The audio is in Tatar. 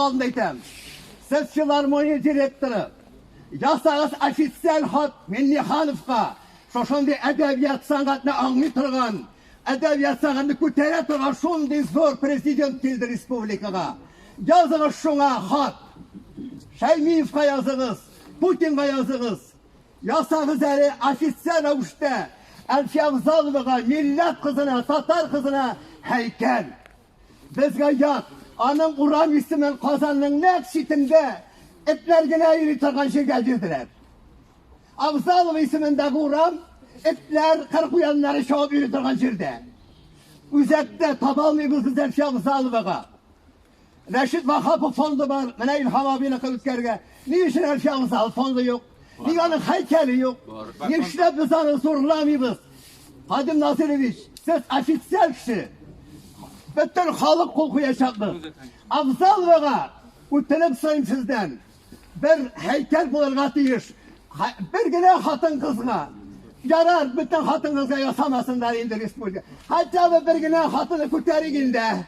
алдында әйтәм. Сез филармония директоры. Ясагыз официаль хат Миңнехановка. Шушындый әдәбият сәнгатьне аңлый торган, әдәбият сәнгатьне күтәрә торган шундый зур президент килде республикага. Языгыз шуңа хат. Шәймиевка языгыз, Путинга языгыз. Ясагыз әле официаль рәвештә Әлфия Авзаловага, милләт кызына, татар кызына һәйкәл. Безгә ят, аның урам исемен Казанның нәкъ читендә этләр генә йөри торган җиргә бирделәр. Авзалова исемендәге урам этләр, кыр куяннары чабып йөри торган җирдә. Үзәктә таба алмыйбыз без Әлфия Авзаловага. Рәшит Вахапов фонды бар, менә Илһам абыйныкы үткәргә. Ни өчен Әлфия Авзалов фонды юк? Ник аның һәйкәле юк? Нишләп без аны зурламыйбыз? Кадим Насырович, сез официаль кеше. Бөтен халык кул куячакбыз. Авзаловага үтенеп сорыйм сездән. Бер һәйкәл булырга тиеш. Бер генә хатын-кызга. Ярар, бөтен хатын-кызга ясамасыннар инде республика. Хотя бы бер генә хатыны күтәрик инде.